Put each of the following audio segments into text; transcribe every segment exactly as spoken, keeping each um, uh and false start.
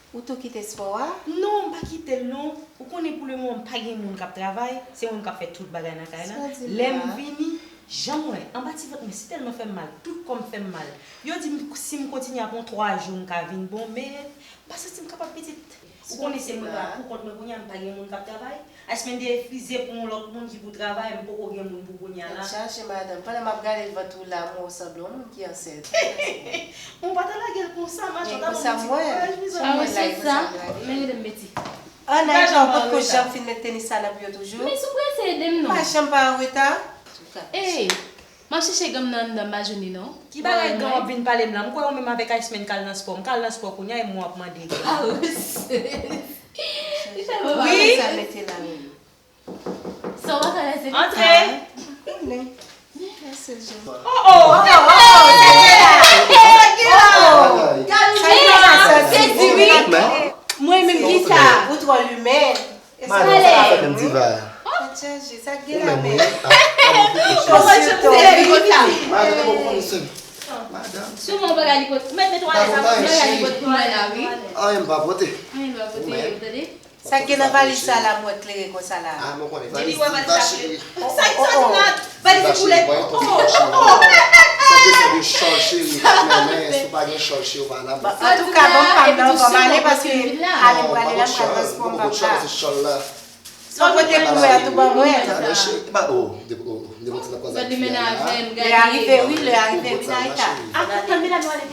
Ou tou kite spò a? Non, m pa kite l non. Ou konnen pou lemoman m pa gen moun k ap travay, se mwen menm k ap fè tout bagay nan kay la. Lè m vini, jan m wè, anba ti vant mwen, si tèlman fè m mal, tout kò m fè m mal. Yo di m si m kontinye ap yon twa jou m ka vin bon, men m pa santi m kapab pitit. Ou konnen se mwen k ap pou kont mwen kounye a, m pa gen moun k ap travay. Asmende refize pou yon lòt moun ki pou travay, m poko gen moun pou kounye a la. Tèt chaje madanm, pandan m ap gade vant ou la, m wè w sanble yon moun ki ansent. Bon, ou pa ta lage l konsa, machann, ta ban m yon ti kouraj, mezanmi. Ah wi, se sa. Men rete m meti. Ann, Aïcha, ou potko janm fin met tenis sa nan pye w toujou? Men si w prese, ede m non. Pa janm pa anreta. Ey, m ap chèche granm nan anndan, m pa jwenn li non. Ki bagay granm ap vin pale m la? M kwè ou menm avèk Iceman k al nan spò. M k al nan spò kounye a e mwen w ap mande granm. Li tèlman pa vle sa l mete la menm. Sa w pa fè la se. Antre! Konnen. Oh oh! Oh oh! Sa k gen la? Sa k gen la? Sa k gen la? Sezi wi. Mwen menm ki sa? Ou twò limen. Madan, sa k ap fèt menm diva a? Tèt chaje, sa k gen la menm? Ou menm wi. Kòman jan m sezi konsa? Madan, kòman w konnen se? Madan. Sou mwen w pa ka li kot. Ou mèt netwaye sa pou mwen. Ou pa ka li kot pou mwen la wi. Anyen m pa pote. Anyen m pa pote, ou tande? Sa k gen nan valiz sa la m wè klere konsa la? Ah, mwen konnen. Depi w wè valiz la klere. Sa k soti la? Valiz boulèt. Oh, oh, oh. Sa desann de chòl cheri, men, men, si w pa gen chòl cheri, w pa nan bon. Antouka, ban m pa m nan, ban m ale paske ale m prale la, m pral nan spò, m p ap la. Si w pote pou mwen an tou ban mwen. Gade cheri, ba, oh, de, oh, oh, de mwen ti nan kòz ak fi a la. Lè a rive, wi, lè a rive, wi, Naïka.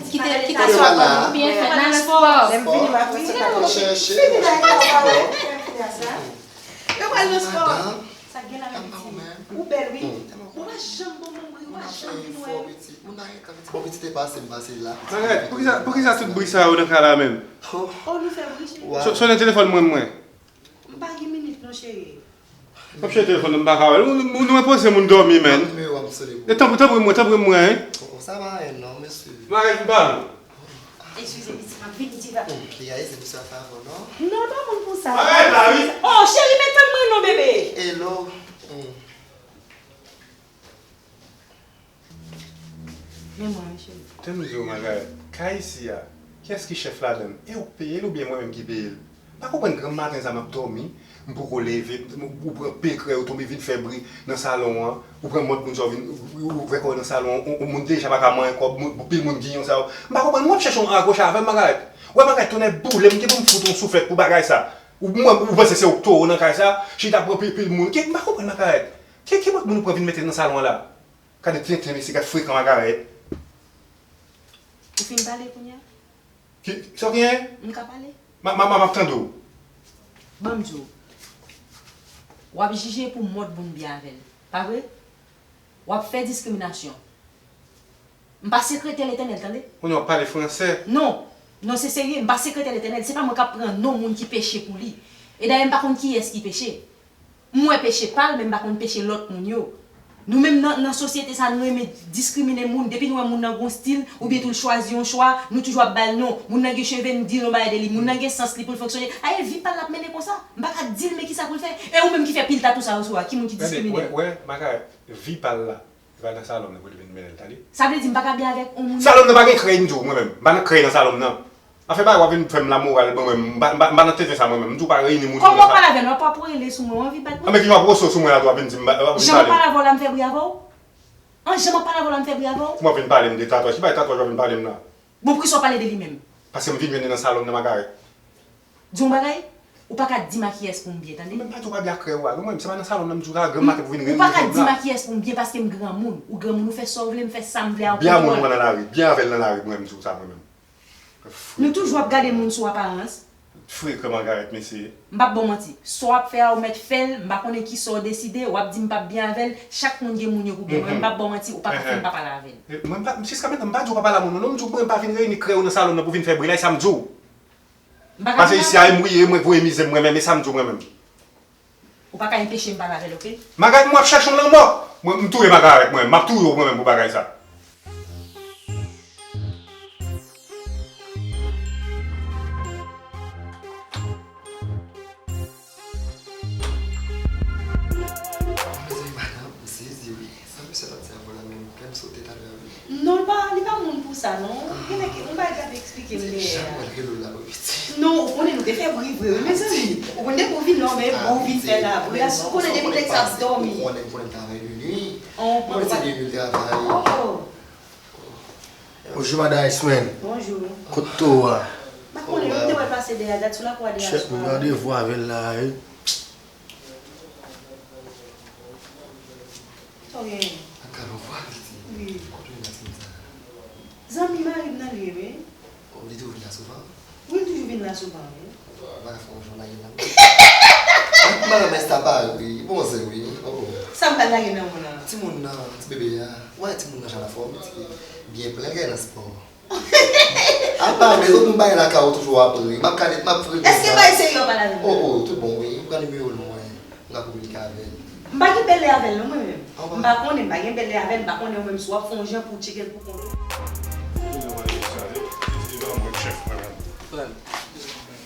Kite, kite swa pou mwen. Byen fèt, nan spò. Lè m vini, m ap fè sa. Chèche, chèche. Yo pral nan spò. Sa k gen la menm pitit? Ou bèl wi. Ou pa janm bon moun wi, ou pa janm vin wè. Bon pitit e pase m pase la. Bagay, poukisa, poukisa tout bri sa yo nan kay la menm? Oh, nou fè bri cheri. Sonnen telefòn mwen mwen. M pa gen minit non cheri. W ap chèche telefòn nan m pa ka wè l. Ou, ou, nou enpoze moun dòmi menm. E tanpri, tanpri mwen, tanpri mwen. Sa pa anyen non, mesye. Bagay ki pa nou. Eskize pitit, m ap vini diva. Degage misye anfavè w non. Non, l pa moun pou sa. Bagay la wi. Oh, cheri, men tann mwen non, bebe. Hello. Men mwen wi, cheri. Tande m di w, Magaret, kay isi a, kiyès ki chèf ladan l? E ou k peye l oubyen mwen menm ki peye l? M pa konprann, granm maten sa m ap dòmi, m poko leve, ou pran pekrè, ou tonbe vin fè bri nan salon an, ou pran mòd moun sa w vin, ou ouvè kò w nan salon an, yon moun deja pa ka manyen kòb, moun, pil moun giyon sa yo. M pa konprann, ou ap chèche yon akwoche avè m, Magaret? Wè, Magaret, tonnè boule m, m te pou m fout yon souflèt pou bagay sa. Ou, mwen, ou panse se ou k towo nan kay sa? Chita pran pil, pil moun. Ki, m pa konprann, Magaret. Ki, ki mòd moun ou pran vin mete nan salon an la? Gade tenten mesye, gad frekan Magaret. Ou fin pale kounye a? Ki, sa w genyen? M ka pale? M, m, m, m ap tande w. Ban m di w. W ap jije pou mòd moun byen avè l. Pa vre? W ap fè diskriminasyon. M pa sekretè Letènèl, tande? Kounye a w ap pale fransè? Non. Non, se serye, m pa sekretè Letènèl. Se pa mwen k ap pran non moun ki peche pou li. E dayè, m pa konn kiyès ki peche. M wè peche pa l, men m pa konn peche lòt moun yo. Nou menm nan, nan sosyete sa, nou renmen diskrimine moun. Depi nou wè moun nan gon stil, oubyen tou l chwazi yon chwa, nou toujou ap ba l non. Moun nan gen cheve, n di l yon bagay de li. Moun nan gen sans li pou l fonksyone. A e vi pa l l ap mennen konsa. M pa ka di l men kisa pou l fè. E ou menm ki fè pil tatou sa yo sou a, ki moun ki diskrimine l? Wè, wè, Magaret, vi pa l la. Li pral nan salon m nan pou li vin mennen l, tande. Sa vle di m pa ka byen avèk yon moun. Salon m nan pa gen krèy, m di w, mwen menm. M pa nan krèy nan salon m nan. Afè bagay w ap vin fè m lamoral mwen menm, m pa, m pa, m pa nan tenten sa mwen menm. M di w pa reyini moun yo nan sa. Kòman w pale avè l? W ap, w ap rele sou mwen, w anvi bat mwen? Anben ki w ap woso sou mwen la tou w ap vin di m, w ap vin pale. Jan m ap pale avè w la m fè bri avè w? An, jan m ap pale avè w la m fè bri avè w? Kòman w ap vin pale m de tatouaj? Ki bagay tatouaj w ap vin pale m la? Bon, poukisa w pale de li menm? Paske m vin jwenn li nan salon m nan, Magaret. Di yon bagay, ou pa ka di m a kiyès pou m byen, tande? Mwen pa di w pa byen ak krèy ou a, non, mwen menm, se pa nan salon m nan m di w la, granm maten pou vin renmen fè m la. Ou pa ka di m a kiyès pou m byen paske m granmoun. Ou granmoun, ou fè sa w vle, m fè sa m vle a pou mwen. Byen a moun mwen nan lari, byen avè l nan lari, mwen menm, m di w sa, mwen menm. Nou toujou ap gade moun sou aparans. Frekan Magaret, mesye. M p ap ba w manti. Sa w ap fè a, ou mèt fè l, m pa konnen kisa w deside, w ap di m p ap byen avè l, chak moun gen moun yo pou byen, mwen m p ap ba w manti, ou pa ka fè m pa pale avè l. Mwen m pa, jiskaprezan, m pa di w pa pale a moun, non, non, m di w mwen m pa vin reyini krèy ou nan salon m nan pou vin fè bri la, e sa m di w. Paske isi a, e m wi, e mwen k voye mizè m mwen menm, e sa m di w mwen menm. Ou pa ka enpeche m pale avè l, oke? Magaret, mwen ap chache yon lanmò. Mwen, m touye Magaret, mwen. M ap touye w mwen menm pou bagay sa. Mezanmi, madanm, m sezi wi. Sa misye t ap di avè w la menm, kè m sote talè a wi. Non, li pa, li pa moun pou sa, non. Gen nèg, yon bagay k ap eksplike m dèyè a. Jan mwen rele w la, mwen piti. Te fè bri vre, wi, mezanmi. Ou konn depi w vin la, w met bri w vin fè la. Bri a, ou konnen depi nèg sa ap dòmi. Ou konnen, ou konnen travay de nuit. Ou konnen se de nuit travay. Oh, oh. Bonjou, madan Iceman. Bonjou. Kot Towa? M pa konnen, m te wè l pase dèyè, gad sou lakou a dèyè. Chèf, m gen randevou avè l la, wi. Sa w genyen? Ak kalon vwa, piti. Wi. Kote w ye maten sa? Zanmi mari m nan li ye, wi. Oh, li toujou vin la souvan? Wi, li toujou vin la souvan, wi. Bon, m pa ka fè yon jan lage l la. M pa renmen sa pa, wi. Bon, se wi. Oh. Sa m pral lage nan ou la? Timoun nan, ti bebe a. Wè, timoun nan jan l ap fòme, ti byen plen, gen nan spò. Apa, men lòt moun bagay lakay ou toujou ap ri. M ap kale, m ap frekan. Èske bay serye w pale avè m? Oh, oh, tout bon, wi. Pran nimewo l mwen. M ka kominike avè l. M pa gen bèlè avè l non, mwen menm. M pa konnen, m pa gen bèlè avè l, m pa konnen ou menm si w ap fè yon jan pou w tcheke l pou kont ou. Frè m,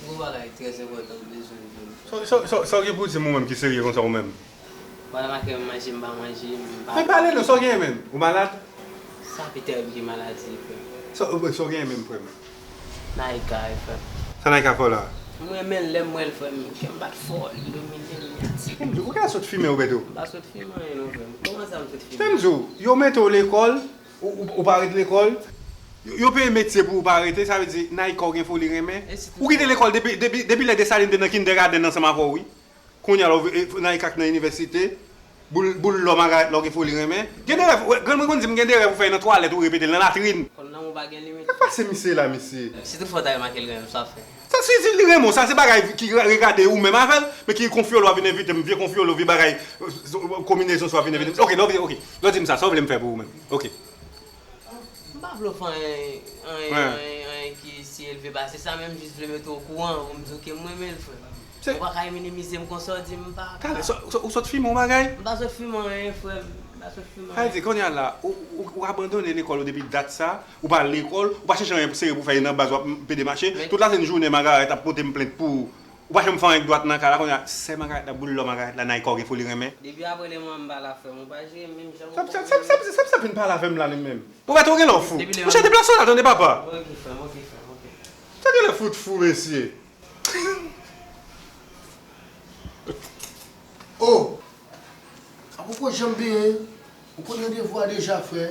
gwo bagay trè enpòtan m bezwen di w. Sa, sa, sa, sa w gen pou w di m ou menm ki serye konsa ou menm? Pale m ak manje, m pa manje, m pa. Men pale non, sa w genyen menm? Ou malad? Sa pi tèrib ki maladi, frè m. Sa, sa w genyen menm, frè m? Naika, wi, frè m. Sa Naika fè w la? M renmen l, lè m wè l, frè m, kè m bat fò, li domine m, li atire m. Ou ka sot fimen ou, Beto? M pa sot fimen anyen non, frè m. Kòman sa m sot fimen? Tande m di w, yo mete w lekòl, ou, ou, ou pa ret lekòl, yo, yo peye metye pou ou pa rete, sa vle di Naika w gen foli renmen. Ou kite lekòl depi, depi, depi lè Desalin te nan kindergarten ansanm avè w, wi. Kounye a la, w, e, Naika k nan inivèsite, boul, boul lò magarèt la w gen foli renmen. Gen de rèv, wè, grann mwen konn di m gen de rèv ou fè nan twalèt ou repete l nan latrin. Konn lanmou pa gen limit. Sa k pase misye la, mesye? Si tout fwa w ta remake l renmen m, sa w ap fè? Sa se di li renmen w, sa se bagay ki re-, regade ou menm avè l, men ki konfyolo a vin envite m, vye konfyolo, vye bagay, euh, konbinezon sa w ap vin envite m. Ok, lè w vin, ok. Lè w di m sa, sa w vle m fè pou ou menm? Ok. M pa vle w fè anyen, anyen, anyen, anyen ki si elve pase sa, men m jis vle mete w okouran pou m di w ke m renmen l, frè m. Ou pa ka minimize m konsa, w di m pa ka. Talè, sa, sa, ou sot fimen yon bagay? M pa sot fimen anyen, frè m. M pa sot fimen anyen. Sa vle di, kounye a la, ou, ou, ou abandone lekòl ou depi dat sa, ou pa al lekòl, ou pa chèche anyen pou serye pou fè nan baz, w ap pede mache. Tout lasenn jounen, Magarèt ap pote m plent pou ou. Ou pa janm fè anyen k dwat nan kay la, kounye a, sè Magarèt la, boul lò Magarèt la, Naika w gen foli renmen. Depi apre le mwa m pa la, frè m, ou pa jere m menm jan. Sa, sa, sa, sa, sa, sa vin pale avè m la, li menm? Pwofèt, ou genlè w fou. Monchè, deplase w la, tande papa. Ok, frè m, ok, frè m, ok. Sa genlè fout fou, mesye. Oh! A pwopo jan m benyen, ou konn randevou a deja, frè.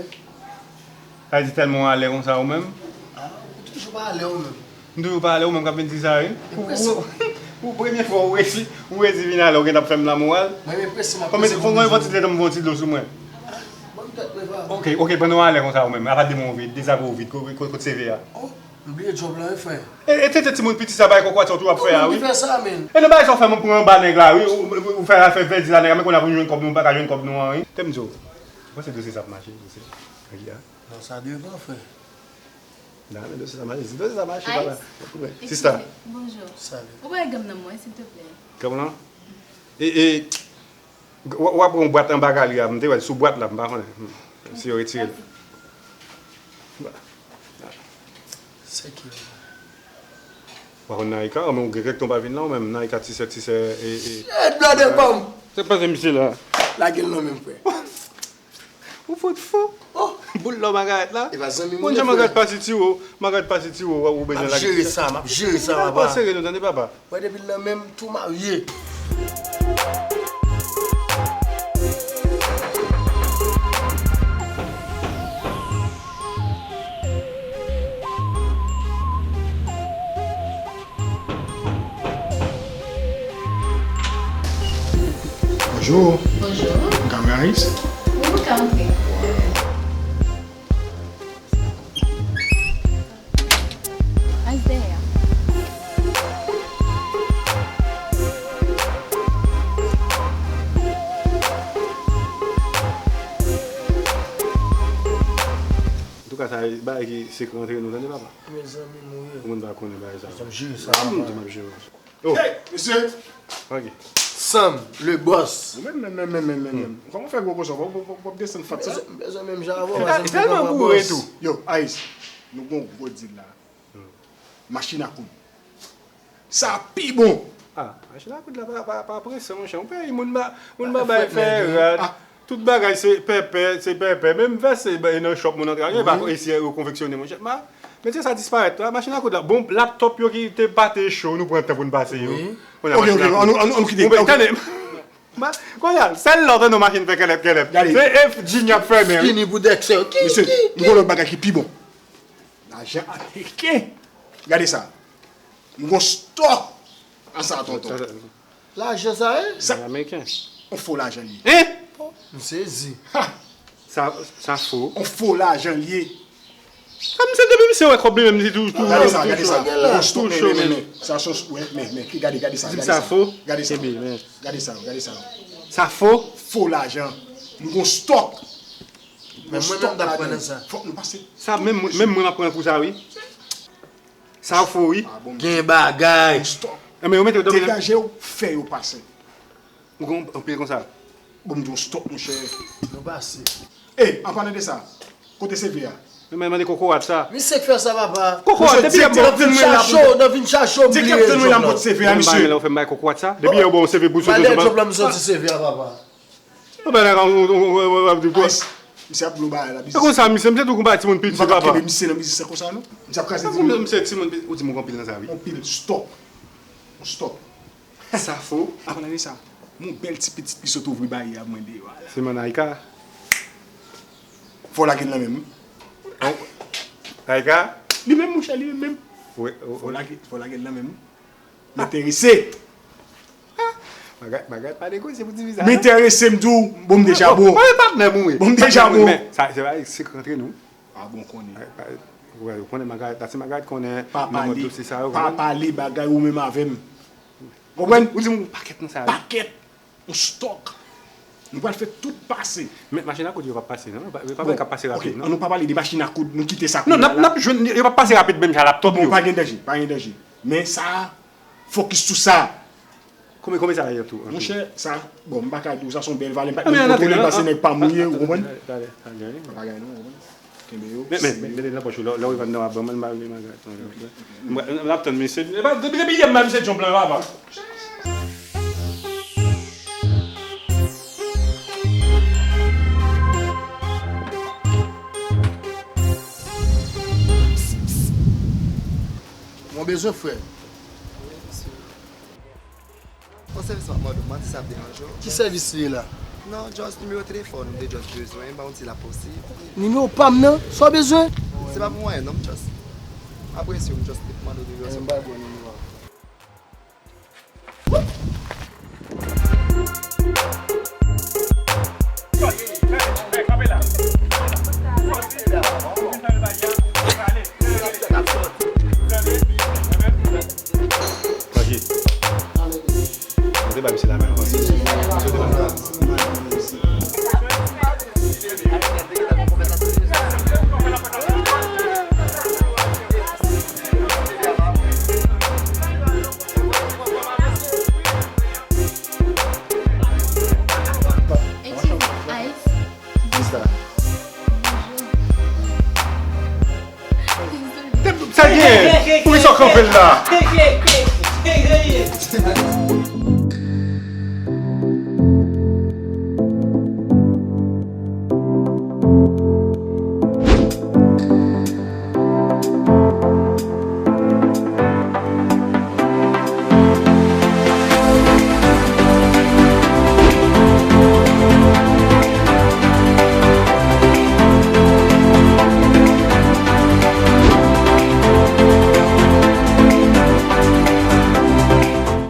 Sa vle di tèlman w alè konsa ou menm? Ah, ou toujou pa alè ou menm. M toujou pa alè ou menm k ap vin di sa, wi. Ou, ou, ou premye fwa ou resi, ou resi vin alè, ou gentan ap fè m lamoral. Mwen menm prese, m ap prese pou m jwenn. Fò m fè yon ti tèt, m fè yon ti dlo sou mwen. Ah, ban m tèt mwen, frè. Ok, ok, pandan w alè konsa ou menm, apa de mwen ou vide, dezape ou vide, ko-, ko-, kot seve a? Oh, m bliye djòb la, wi, frè. E, e tete timoun piti sa bay kòkwati w toujou ap fè a, wi. Ou ki fè sa, menn. E nan bagay sa w fè m pran anba nèg la, wi. Ou, ou, ou fè afè vèdi la, nèg la, men kounye a pou nou jwenn kòb nou, nou pa ka jwenn kòb nou an, wi. Tè m di w, ou panse dosye sa ap mache, dosye Angi a? Non, sa devan, frè. Nan, men dosye sa mache, si dosye sa mache, pa la. Sista. Bonjou. Salut. Ou pa wè gam nan mwen, silteplè? Gam lan? E, e, W-, w ap pran yon bwat anba galri a, m te wè l sou bwat la, m pa konnen. Hmm. Si yo retire l. Se ki? W pa konn Naika, men ou gen kèk tan w pa vin la, ou menm, Naika, ti sè, ti sè, e, e. Shit, brother, bam! Sa k pase misye la? Lage l non men m, frè. Ou fout fou. Oh! Boul lò Magarèt la. E pa zanmi m ou ye, frè. Konn jan Magarèt pa sitire w, Magarèt pa sitire w, ou bezwen lage. M ap jere sa, m ap jere sa, papa. Pale serye non, tande papa. Wè depi l nan men m, tou marye. Bonjou. Bonjou. M ka rantre? Wi, ou ka rantre. Wow. Res dèyè. Antouka, sa e bagay ki sekrè antre nou, tande, papa? Mezanmi, nou ye. Pou moun pa konnen bagay sa. Mezanmi, jere sa, papa. M di m ap jere. Oh. Hey, mesye! Ok. Sam, le boss. Ou menm, menm, menm, menm, menm, menm. Kòman w fè gwo konsa? W ap, w ap, w ap desann fat sa? M bezwen, m bezwen menm jan avè w, paske m te tèlman boure tou. Yo, Ice, nou gon gwo deal la. Machin a koud. Sa pi bon! Ah, machin a koud la pa, pa, pa prese, monchè. Yon peyi moun ba, moun ba bay fè rad. Tout bagay se pèpè, se pèpè. Menm vès se nan shop moun antre. Yo pa esi yo konfeksyone, monchè. Ma, Mesye, sa disparèt. Ah, machin a koud la. Bon, laptop yo ki te pa te cho, nou pran tan pou n pase yo. Wi. Kounye a, ok, ok, machin a koud. Annou, annou, annou kite. Ou tande? Kounye a, sèl lè w tande yon machin fè kèlèp, kèlèp. Gade. Se F G n y ap fèmen, wi. Fini pou Dexter. Ki, mesye, ki, nou gon lòt bagay ki pi bon. Lajan ameriken. Gade sa. Nou gon stòk. An sa, tonton. Lajan sa ye? Sa, ameriken. On fo lajan li ye. Hein? M sezi. Ha! Sa, sa fo. On fo lajan li ye. Sa misye depi misye wè kòb li menm li tou tou. Gade sa, gade sa. Gon stòk, men, men, men, men. Sa se, wè, men, men, gade, gade sa, gade sa. Gade sa, gade sa. Sa fo? Sa fo? Fo lajan. Nou gon stòk. Men mwen menm m t ap pran nan sa. Fòk nou pase. Sa menm, menm mwen m ap pran kou sa wi. Sa fo wi. Gen bagay. Stop. Enben yo mete yo dòmi. Degaje w, fè yo pase. Ou gen anpil konsa. Bon, m di w stop, monchè. Nou pase. E, an palan de sa, kote C V a? Men mande kokorat sa. Misye k fè sa, papa. Kokorat, depi yè m bon. Nan vin chache w, nan vin chache w, m bliye djòb la. Depi yè m bon, se vin bay kokorat sa. Depi yè bon, se vin pou sote. Malè djòb la, m sòti C V a, papa. Ou pa nan, ou, ou, ou, ou, ou, ou, Ice, misye ap blow bagay la, biznis. E konsa, misye, misye tou konpa timoun piti, papa. M pa ka kenbe misye nan biznis sa konsa, non. Misye ap kraze timoun. Misye timoun piti, ou timoun konpil nan sa, wi. Konpil, stop. Stop. Sa fo. Avan de sa, yon bèl ti pitit ki sot ouvri baryè a mwen deyò a la. Se mann Ayka. Fò lage l nan men m. Ayka? Li menm, monchè, li menm menm. Wi, wi. Fò lage, fò lage l nan men m. M enterese. Bagay, bagay pa negosye pou diviza. M enterese, m di w, bon, m deja bon. Mwen patnè m wi. Bon, m deja bon. Men sa, se pa sekrè antre nou. A bon, konnen. Ou konnen Magarèt, la se Magarèt konnen. Pa pale, pa pale bagay ou menm avè m. Konprann? Ou di m yon pakèt nan sa wi. Pakèt. On stòk. Nou pral fè tout pase. Men machin a koud yo p ap pase non. Yo p ap ka pase rapid non. Annou pa pale de machin a koud, nou kite sa kounye a la. Non, n ap jwenn, yo p ap pase rapid menm jan laptop yo. Bon, pa gen danje, pa gen danje. Men sa, fokis sou sa. Konbyen, konbyen sa ye tou? Monchè, sa, bon, m pa ka di w, sa se yon bèl valè, m pa t menm kontwole l, paske nèg pa m li ye, ou konprann? Pa bagay non, ou konprann? Kenbe yo. Men, men, men, mete nan pòch ou, lè, lè w rive anndan w ap ban mwen, m pa vle Magarèt non. M, m, m ap tann misye. E pa, depi, depi yè m ba misye djòb lan, papa. Mwen bezwen frè. Yon sèvis m ap mande w, m pa di sa ap deranje w. Ki sèvis li ye la? Non, just nimewo telefòn ou m te just bezwen, m pa konn si l ap posib. Nimewo pa m nan? Sa w bezwen? Se pa pou anyen non, m just apresye w, m just mande w nimewo sa. M pa gen nimewo a. Manje. Mwen te bay misye lamen anvan. Misye te ban m lamen. Excuse me, Ice. Bonjour. Sa gen? Poukisa w kanpe l la?